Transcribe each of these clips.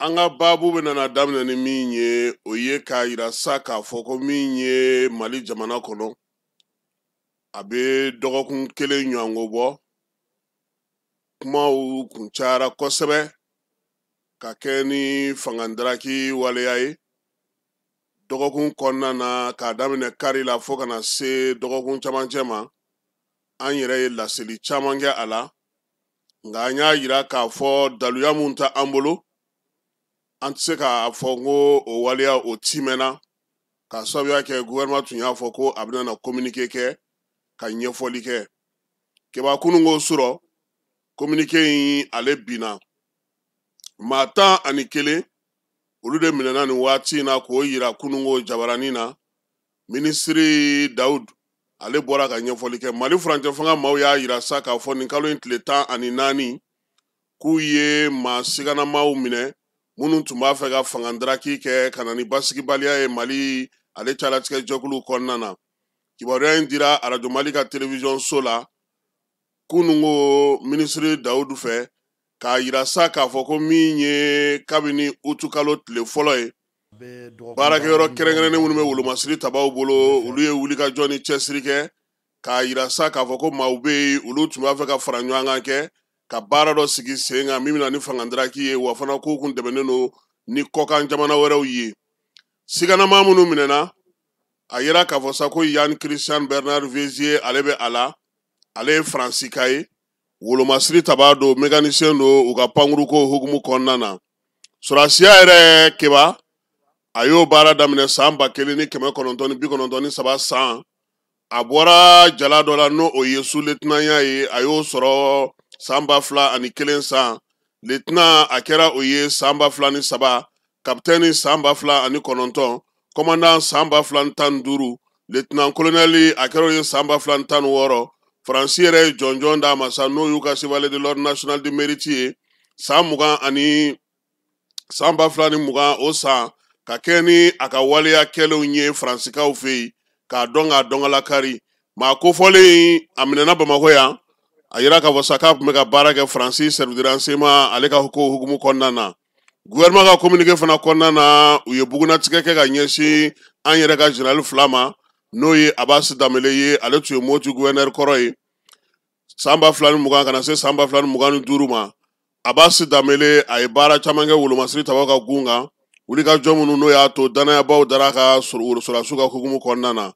An ka baabu bɛ nana daminɛ ni min ye, o ye k'a yira sa k'a fɔ ko min ye Mali jamana kɔnɔ, a bɛ dɔgɔkun kelen ɲɔgɔnko bɔ, kumaw kun cayara kosɛbɛ ka kɛ ni fangandaraki waleya ye. Dɔgɔkun kɔnɔna na, k'a daminɛ kari la fo ka na se dɔgɔkun camancɛ ma, an yɛrɛ ye laseli caman kɛ a la, nka an y'a yira k'a fɔ daluya mun tɛ an bolo, an tɛ se k'a fɔ ko o waleya o timɛna, k'a sababuya kɛ gouvernement tun y'a fɔ ko a bɛna na communiqué kɛ ka ɲɛfɔli kɛ. Keba kununko sɔrɔ communiqué in ale binna. Maa 11 olu de minɛna nin waati in na k'o yira kununko jabaranin na. Minisiri Dawud ale bɔra ka ɲɛfɔli kɛ. Mali furancɛ fanga maaw y'a yira sa k'a fɔ nin kalo in tile 14 k'u ye maa siganamaw minɛ minnu tun b'a fɛ ka fangandaraki kɛ ka na ni basigibaliya ye Mali ale calatigɛ jɛkulu kɔnɔna na. Kibaruya in dira Arajo Mali ka télévision so la kununko minisiri Dawudu fɛ, k'a yira sa k'a fɔ ko min ye kabini utukalo tile fɔlɔ ye, baarakɛyɔrɔ kɛrɛnkɛrɛnnen minnu bɛ wolomasiri tabaw bolo, olu ye wulikajɔ ni cɛsiri kɛ k'a yira sa k'a fɔ ko maaw bɛ yen, olu tun b'a fɛ ka fara ɲɔgɔn kan kɛ ka baara dɔ sigi sen kan min bɛna ni fangandaraki ye, wa fana k'u kun dɛmɛnen don ni kɔkan jamana wɛrɛw ye. Siganama minnu minɛna, a yira k'a fɔ sa ko Yann Christian Bernard Vézier ale bɛ a la, ale ye Faransika ye, wolomasiri tabaa don, mécanicien don u ka pankuruko hukumu kɔnɔna na. Sɔrɔdasiya yɛrɛ Keba, a y'o baara daminɛ san 1993 san. A bɔra jala dɔ la n'o o ye sous-lieutenant ye, a y'o sɔrɔ san 2001 san. Lieutenant a kɛra o ye san 2003, capitaine san 2009, commandant san 2015, lieutenant colonel a kɛra o ye san 2016. Faransi yɛrɛ ye jɔnjɔn d'a ma sa, n'o y'u ka chevalier de l'ordre national du mérite ye san mugan ani san 2020 o san, ka kɛ ni a ka waleya kɛlenw ye Faransikaw fɛ yen, k'a dɔn k'a dɔnkalakari. Maa kofɔlen a minɛna Bamakɔ yan, a yira k'a fɔ sa k'a tun bɛ ka baara kɛ Faransi service de renseignement ale ka ko hukumu kɔnɔna na. Gouvernement ka communiqué fana kɔnɔna na, u ye bugunnatigɛ kɛ ka ɲɛsin an yɛrɛ ka général fila ma, n'o ye Abbas Danbele ye, ale tun ye Moti gouverneur kɔrɔ ye san 2020 ka na se san 2025 ma. Abbas Danbele a ye baara caman kɛ wolomasiri tabaw ka gun kan, wulikajɔ minnu n'o y'a to danayabaw dara ka sɔrɔdasiw ka hukumu kɔnɔna na.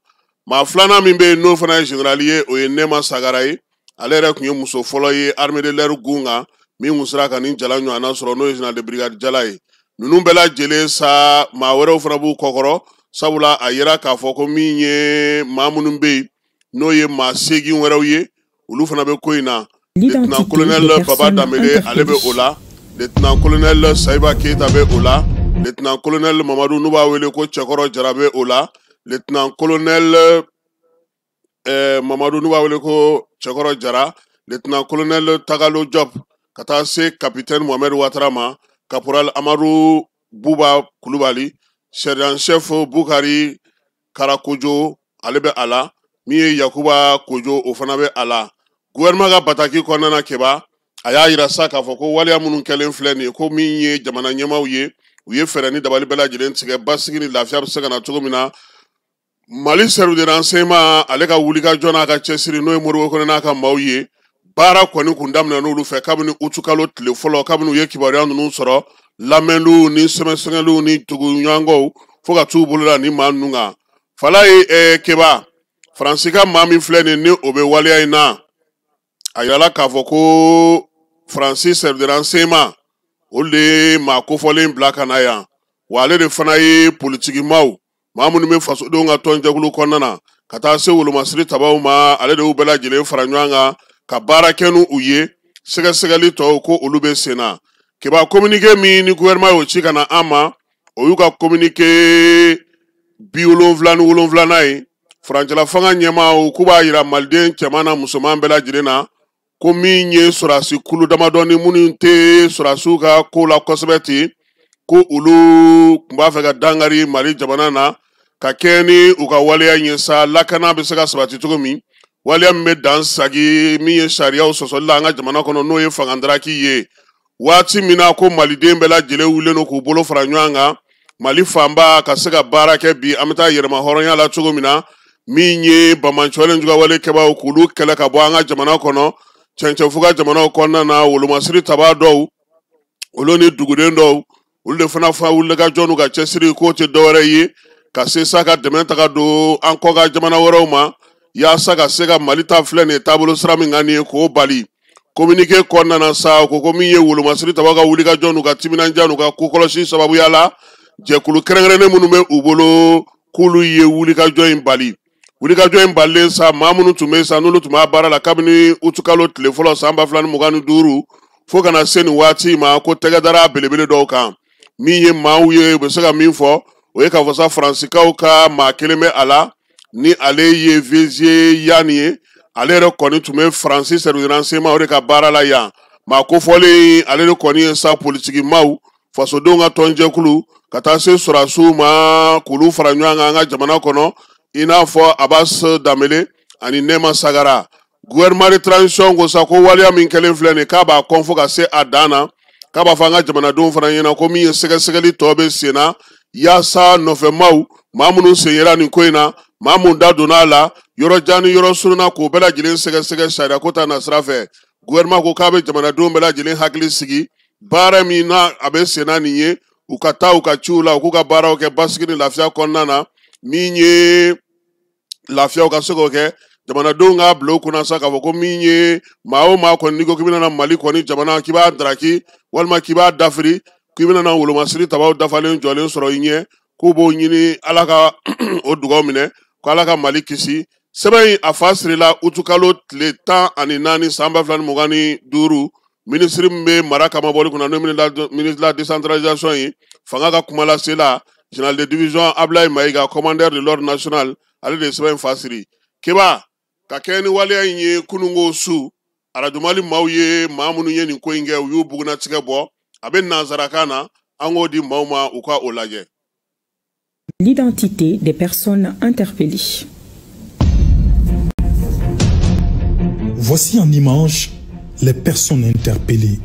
Maa filanan min bɛ yen n'o fana ye général ye, o ye Nɛma Sagara ye, ale yɛrɛ tun ye muso fɔlɔ ye armée de l'air gun kan min kun sera ka nin jala ɲɔgɔnna sɔrɔ, n'o ye général de brigade jala ye. Ninnu bɛɛ lajɛlen sa, maa wɛrɛw fana b'u kɔkɔrɔ, sabula a yira k'a fɔ ko min ye maa minnu bɛ yen n'o ye maa 8 wɛrɛw ye, olu fana bɛ ko in na. Lieutenant colonel Baba Danbele ale bɛ o la, lieutenant colonel Sayiba Keyita bɛ o la, lieutenant colonel Mamadu n'u b'a wele ko Cɛkɔrɔ Jara bɛ o la, lieutenant colonel Mamadu n'u b'a wele ko Cɛkɔrɔ Jara, lieutenant colonel Tagalo Job, ka taa se capitaine Mohamed Ouattara ma, caporal Amadu Buba Kulubali, sergent chef Bukari Karakojo ale bɛ a la, min ye Yakuba Kojo o fana bɛ a la. Gouvernement ka bataki kɔnɔna na, Keba a y'a yira sa k'a fɔ ko waleya minnu kɛlen filɛ nin ye, ko min ye jamana ɲɛmaaw ye, u ye fɛɛrɛ ni dabali bɛɛ lajɛlen tigɛ basigi ni lafiya bɛ se ka na cogo min na. Mali service de renseignement ale ka wulikajɔ n'a ka cɛsiri, n'o ye Modibo Kone n'a ka maaw ye, baara kɔni kun daminɛ n'olu fɛ kabini utukalo tile fɔlɔ, kabini u ye kibaruya ninnu sɔrɔ, lamɛnliw ni sɛgɛsɛgɛliw ni tuguɲɔgɔnkɔw fo ka t'u bolo la ni maa ninnu kan. Falaye Keba, Faransi ka maa min filɛ nin ni o bɛ waleya in na, a yirala k'a fɔ ko Faransi service de renseignement olu de ye maa kofɔlen bila ka na yan, wa ale de fana ye politikimaw, maa minnu bɛ fasodenw ka tɔnjɛkulu kɔnɔna na, ka taa se wolomasiri tabaw ma, ale de y'u bɛɛ lajɛlen fara ɲɔgɔn kan ka baara kɛ n'u ye. Sɛgɛsɛgɛli tɔw ko olu bɛ sen na. Keba communiqué min ni gouvernement y'o ci ka na an ma, o y'u ka communiqué 77nan ye. Furancɛla fanga ɲɛmaaw k'u b'a yira maliden cɛman na musoman bɛɛ lajɛlen na ko min ye sɔrɔdasi kulu damadɔni minnu tɛ sɔrɔdasiw ka ko la kosɛbɛ ten, ko olu tun b'a fɛ ka dankari Mali jamana na ka kɛ ni u ka waleya ye sa, lakana bɛ se ka sabati cogo min, waleya min bɛ dan sagi min ye sariyaw sɔsɔli la an ka jamana kɔnɔ, n'o ye fangandaraki ye. Waati min na ko maliden bɛɛ lajɛlen wulilen don k'u bolo fara ɲɔgɔn kan Mali fanba ka se ka baara kɛ bi an bɛ taa yɛrɛma hɔrɔnya la cogo min na, min ye banbaanciwale jugawale kɛbaaw k'olu kɛlɛ ka bɔ an ka jamana kɔnɔ, cɛncɛnfuga jamanaw kɔnɔna na, wolomasiri tabaa dɔw olu ni duguden dɔw olu de fana fa wulikajɔ n'u ka cɛsiri k'o tɛ dɔwɛrɛ ye ka se sa ka dɛmɛ ta ka don an kɔkan jamana wɛrɛw ma yaasa ka se ka Mali ta filɛ nin ye taabolo sira min kan nin ye k'o bali. Communiqué kɔnɔna na sa, u ko ko min ye wolomasiri tabaw ka wulikajɔ n'u ka timinandiya n'u ka kokɔlɔsi sababuya la, jɛkulu kɛrɛnkɛrɛnnen minnu bɛ u bolo k'olu ye wulikajɔ in bali. Wulikajɔ in balilen sa, maa minnu tun bɛ sa n'olu tun b'a baara la kabini utukalo tile fɔlɔ san 2025 fo ka na se nin waati ma, ko tɛgɛ dara belebele dɔw kan. Min ye maaw ye u bɛ se ka min fɔ, o ye k'a fɔ sa Faransikaw ka maa kelen bɛ a la ni ale ye Vézier Yann ye, ale yɛrɛ kɔni tun bɛ Faransi service de renseignement o de ka baara la yan. Maa kofɔlen ale de kɔni ye sa politiki maaw, fasodenw ka tɔnjɛkulu ka taa se sɔrɔdasiw ma k'olu fara ɲɔgɔn kan an ka jamana kɔnɔ, i n'a fɔ Abbas Danbele ani Nɛma Sagara. Gouvernement de transition ko sa ko waleya min kɛlen filɛ nin k'a b'a kɔn fo ka se a dan na, k'a b'a fɔ an ka jamanadenw fana ɲɛna ko min ye sɛgɛsɛgɛli tɔ bɛ sen na yaasa nɔfɛmaw, maa minnu sen yera nin ko in na, maa minnu da donna a la yɔrɔ jan ni yɔrɔ surun na, k'o bɛɛ lajɛlen sɛgɛsɛgɛ sariya ko ta nasira fɛ. Gouvernement ko k'a bɛ jamanadenw bɛɛ lajɛlen hakili sigi baara min na a bɛ sen na nin ye, u ka taa u ka ciw la, u k'u ka baaraw kɛ basigi ni lafiya kɔnɔna na. Min ye lafiyaw ka se k'o kɛ, jamanadenw k'a bila u kunna sa k'a fɔ ko min ye maa o maa kɔni n'i ko k'i bɛna na Mali kɔni jamana k'i b'a daraki walima k'i b'a dafiri, k'i bɛna na wolomasiri tabaw dafalen jɔlen sɔrɔ i ɲɛ, k'u b'o ɲini Ala ka o dugaw minɛ, ko Ala ka Mali kisi. Sɛbɛn in a fa sirila utukalo tile 14 san 2025. Minisiri min bɛ mara kamabɔli kunna n'o ministre de la décentralisation ye, fanga ka kumalasela général de division Ablaye Maïga, commandeur de l'ordre national, ale de ye sɛbɛn in fa siri. Keba ka kɛ ni waleya in ye kununko su, arajo Mali maaw ye maa minnu ye nin ko in kɛ, u y'u bugunnatigɛ bɔ, a bɛ nansarakan na, an k'o di maaw ma u ka o lajɛ. L'identité des personnes interpellées. Voici en image les personnes interpellées.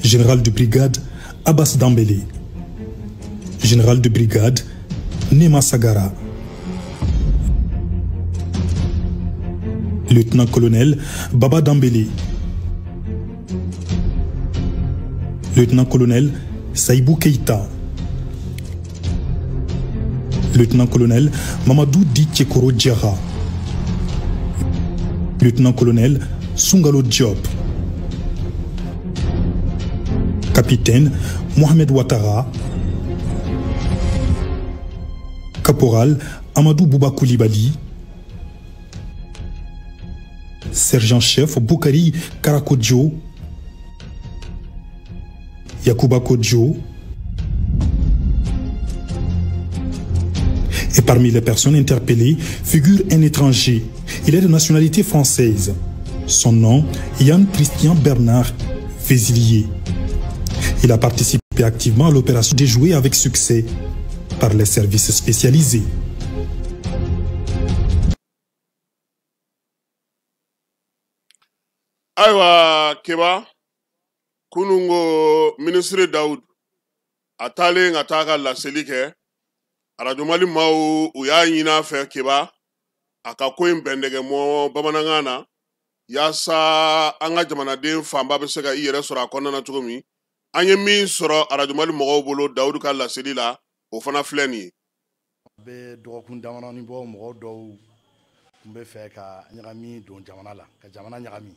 Général de brigade Abbas Dambélé. Général de brigade Nema Sagara. Lieutenant-colonel Baba Dambélé. Lieutenant-colonel Saïbou Keïta. Lieutenant-colonel Mamadou Di Tchekoro Diarra. Lieutenant-colonel Sungalo Diop. Capitaine Mohamed Ouattara. Caporal Amadou Bouba Koulibaly. Sergent-chef Boukari Karakodjo. Yacouba Kodjo. Et parmi les personnes interpellées figure un étranger. Il est de nationalité française. Son nom, Yann Christian Bernard Vézilier. Il a participé activement à l'opération déjouée avec succès par les services spécialisés. Ayiwa Keba, kunungo ministre Daoud a taalen ka taa ka laseli kɛ arajo Mali maaw u y'a ɲini a fɛ Keba a ka ko in bɛndɛgɛ mɔ bamanankan na yaasa an ka jamanaden fanba bɛ se ka i yɛrɛ sɔrɔ a kɔnɔna na cogo min. An ye min sɔrɔ arajo Mali mɔgɔw bolo Daoud ka laseli la, o fana filɛ nin ye. A bɛ dɔgɔkun damadɔni bɔ, mɔgɔ dɔw tun bɛ fɛ ka ɲagami don jamana la, ka jamana ɲagami.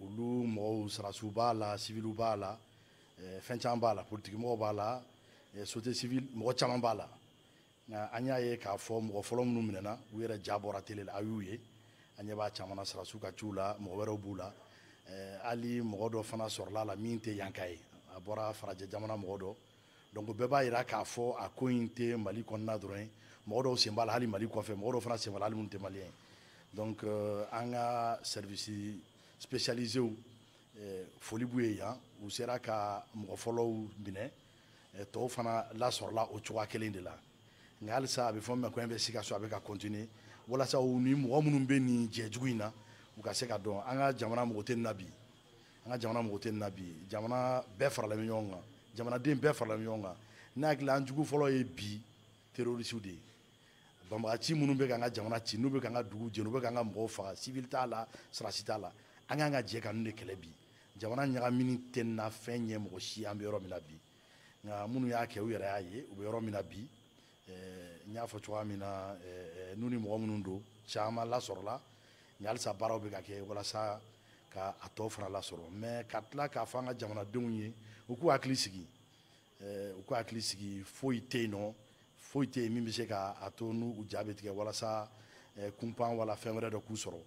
Olu mɔgɔw sarasiw b'a la, civiliw b'a la, fɛn caman b'a la, politiki mɔgɔw b'a la, société civile mɔgɔ caman b'a la. Nka an y'a ye k'a fɔ mɔgɔ fɔlɔ minnu minɛna, u yɛrɛ ja bɔra télé la, a y'u ye. An ɲɛ b'a caman na sarasiw ka ciw la, mɔgɔ wɛrɛw b'u la. Hali mɔgɔ dɔ fana sɔrɔla la min tɛ yanka ye, a bɔra farajɛ jamana mɔgɔ dɔ. Donc bɛɛ b'a yira k'a fɔ a ko in tɛ Mali kɔnɔna dɔrɔn ye, mɔgɔ dɔw sen b'a la hali Mali kɔfɛ, mɔgɔ dɔw fana sen b'a la hali minnu tɛ maliyɛn ye. Donc an ka service spécialisé foli b'u ye yan, u sera ka mɔgɔ fɔlɔw minɛ, tɔw fana lasɔrɔla o cogoya kelen de la. Nka halisa a bɛ fɔ min ma ko investigation a bɛ ka continuer walasa u ni mɔgɔ minnu bɛ nin jɛjugu in na, u ka se ka dɔn. An ka jamana mɔgɔ tɛ nin na bi, An ka jamana mago tɛ nin na bi. Jamana bɛɛ faralen bɛ ɲɔgɔn kan, jamanaden bɛɛ faralen bɛ ɲɔgɔn kan. Ne hakili la, an jugu fɔlɔ ye bi terroriste de ye. Banbagaci minnu bɛ k'an ka jamana ci, n'u bɛ k'an ka dugu jeni, u bɛ k'an ka mɔgɔw faga, civil t'a la, sɔrɔdasi t'a la, an kan ka jɛ ka ninnu de kɛlɛ bi. Jamana ɲagamini tɛ na fɛn ɲɛ mɔgɔ si an bɛ yɔrɔ min na bi. Nka minnu y'a kɛ, u yɛrɛ y'a ye u bɛ yɔrɔ min na bi. N y'a fɔ cogoya min na, n'u ni mɔgɔ minnu don, caman lasɔrɔla, nka halisa baaraw bɛ ka kɛ walasa ka a tɔ fana lasɔrɔ. Mais ka tila k'a fɔ an ka jamanadenw ye, u k'u hakili sigi, u k'u hakili sigi. Foyi tɛ yen nɔ, foyi tɛ yen min bɛ se ka a to n'u ja bɛ tigɛ walasa kunpan wala fɛn wɛrɛ dɔ k'u sɔrɔ.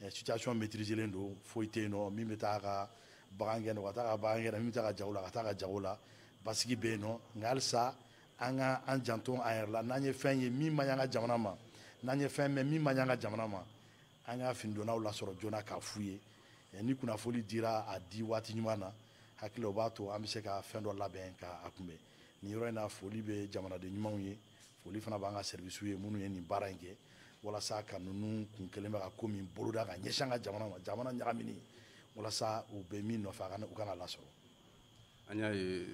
Situation maîtriselen don, foyi tɛ yen nɔ. Min bɛ taa ka bagan gɛn, ka taa ka bagan gɛn, min bɛ taa ka jago la, ka taa ka jago la, basigi bɛ yen nɔ. Nka halisa an ka an janto an yɛrɛ la. N'an ye fɛn ye min man ɲi an ka jamana ma, n'an ye fɛn mɛn min man ɲi an ka jamana ma, an ka finidonnaw lasɔrɔ joona k'a f'u ye. Ni kunnafoni dira a di waati ɲuman na, hakili o b'a to an bɛ se ka fɛn dɔ labɛn k'a kunbɛn. Nin yɔrɔ in na, foli bɛ jamanaden ɲumanw ye, foli fana b'an ka service ye minnu ye nin baara in kɛ walasa ka ninnu kun kelen bɛ ka ko min boloda ka ɲɛsin an ka jamana ma, jamana ɲagamini, walasa u bɛ min nɔfɛ, u kana lasɔrɔ. An y'a ye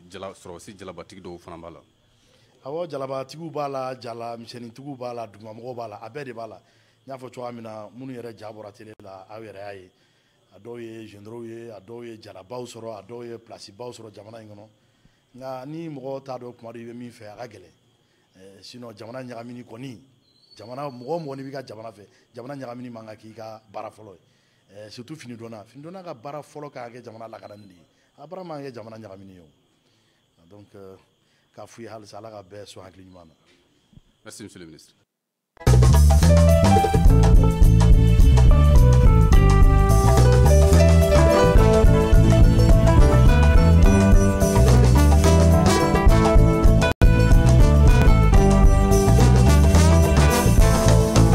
jala sɔrɔsi jalabatigi dɔw fana b'a la. Awɔ, jalabatigiw b'a la, jala misɛnnintigiw b'a la, dugumamɔgɔw b'a la, a bɛɛ de b'a la. N y'a fɔ cogoya min na, minnu yɛrɛ ja bɔra télé la, aw yɛrɛ y'a ye, a dɔw ye généraux ye, a dɔw ye jalabaw sɔrɔ, a dɔw ye place baw sɔrɔ jamana in kɔnɔ. Nka ni mɔgɔ t'a dɔn kuma dɔ i bɛ min fɛ, a ka gɛlɛn. Sinon jamana ɲagamini kɔni, jamana mɔgɔ o mɔgɔ n'i b'i ka jamana fɛ, jamana ɲagamini man kan k'i ka baara fɔlɔ ye. Surtout finidonna, finidonna ka baara fɔlɔ kan ka kɛ jamana lakanani de ye, a baara man kan kɛ jamana ɲagamini ye o. Donc k'a f'u ye halisa, Ala ka bɛɛ sɔn hakili ɲuman na. Merci, monsieur le ministre.